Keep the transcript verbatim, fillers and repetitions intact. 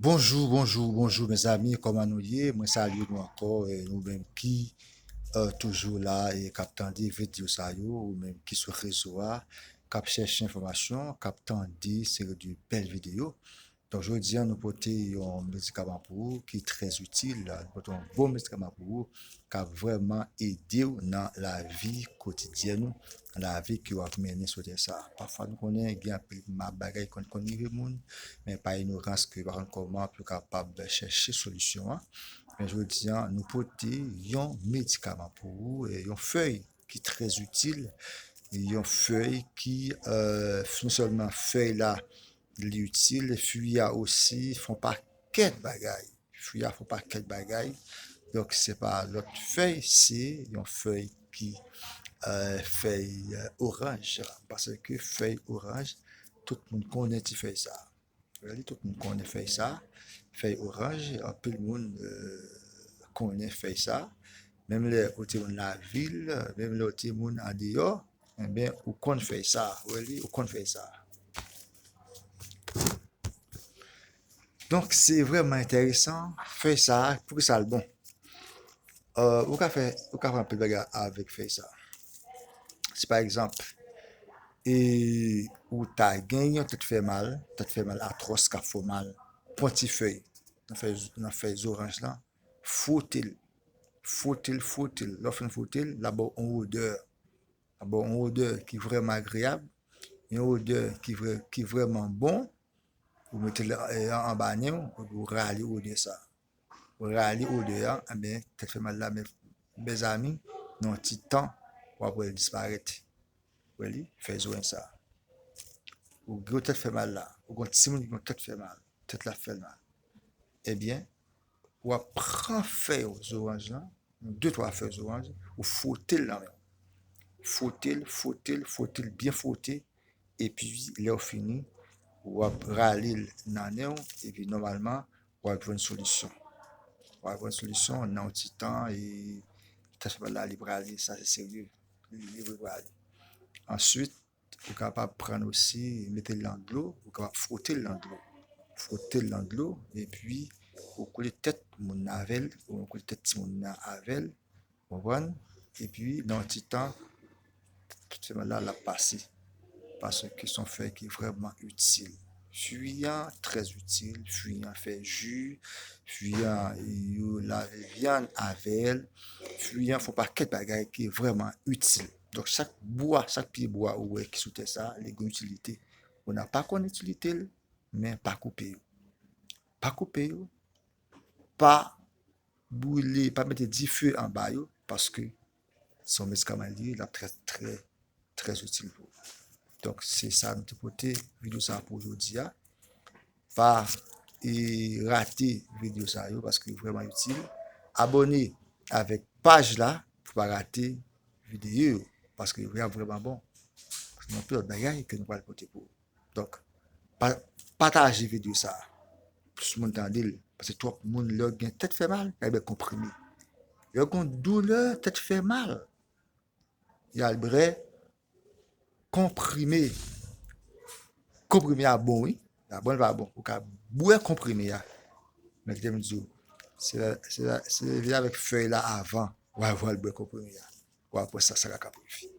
Bonjou, bonjou, bonjou, mezanmi, kòman nou ye? Mwen salye nou ankò, e nou menm ki, e, toujou la e k ap tande videyo sa yo, ou menm ki sou rezo a, k ap chèche enfòmasyon, k ap tande seri de bèl videyo. Donk, jodi a, nou pote yon medikaman pou ou ki trè itil. Nou pote yon bon medikaman pou ou k ap vrèman ede w nan lavi kotidyèn ou, nan lavi ke w ap mennen sou tè sa a. Pafwa, nou konnen gen anpil ma-, bagay konn, konn rive moun, men pa inorans ke yo pa konn kòman pou yo kapab chèche solisyon an. Men jodi a, nou pote yon medikaman pou ou, e yon fèy ki trè itil, yon fèy ki, e, non sèlman fèy la, li itil, fwi a osi fè yon pakèt bagay. Fwi a fè yon pakèt bagay. Donk, se pa lòt fèy, se yon fèy ki, e, fèy, e, oranj. Paske fèy oranj, tout moun konnen ti fèy sa. Li, tout moun konnen fèy sa. Fèy oranj, anpil moun, e, konnen fèy sa. Menm lè ou te moun lavil, menm lè ou te moun andeyò, enben, ou konn fèy sa. Wè li, ou konn fèy sa. Donk, se vrèman enteresan, fèy sa, poukisa l bon? E, ou ka fè, ou ka fè anpil bagay avèk fèy sa. Si pa egzanp, e ou ta gen yon tèt fè mal, tèt fè mal atwòs k ap fè w mal, pran ti fèy nan fèy, nan fèy zoranj lan, fwote l, fwote l, fwote l. Lè w fin fwote l, l ap ba w yon odè. L ap ba w yon odè ki vrèman agreyab, yon odè ki vrè, ki vrèman bon. Ou mete l, e, anba nen w, epi ou rale odè sa. Ou rale odè a, enben, tèt fè mal la, men, mezanmi, nan yon ti tan, w ap wè l disparèt. Wè li, fèy zoranj sa. Ou gen tèt fè mal la, ou gen timoun ki gen tèt fè mal, tèt la fè l mal. Ebyen, w ap pran fèy zoranj lan, de twa fèy zoranj, ou fwote l nan men w. Fwote l, fwote l, fwote l, byen fwote, epi lè w fini, w ap rale l nan nen w, epi nòmalman, w ap jwenn solisyon. W ap jwenn solisyon nan yon ti tan, e tèt fè mal la, li prale, sa se serye, li, li prale. Answit, ou kapab pran l osi, mete l nan dlo, ou kapab fwote l nan dlo. Fwote l nan dlo, epi ou koule tèt moun nan avè l, ou koule tèt timoun nan avè l, konprann? Epi, nan yon ti tan, tèt fè mal la, l ap pase. Paske se yon fèy ki vrèman itil. Fwi an trè itil, fwi an fè ji, fwi an yo lave vyann avè l, fwi an fè yon pakèt bagay ki vrèman itil. Donk, chak bwa, chak pye bwa ou wè ki sou tè sa, li gen itilite. Ou nan pa konn itilite l, men pa koupe yo. Pa koupe yo, pa brile, pa mete dife anba yo, paske se yon medikaman li ye, l ap trè, trè, trè itil pou ou. Donk, se sa nou te pote videyo sa pou jodi a. Pa, e, rate videyo sa yo, paske yo vrèman itil. Abòne avèk paj la pou pa rate videyo yo, paske yo vrèman bon. Paske gen anpil lòt bagay ke nou pral pote pou ou. Donk, pa, pataje videyo sa a. Plis moun tande l. Paske twòp moun, lè yo gen tèt fè mal, y al bwè konprime. Lè yo gen doulè tèt fè mal, y al bwè konprime. Konprime a bon, wi. A bon, li pa bon. Ou ka bwè konprime a. Men kite m di w, se, se, se leve avèk fèy la avan, w al, w al bwè konprime a. W ap wè sa, sa ka kapab rive.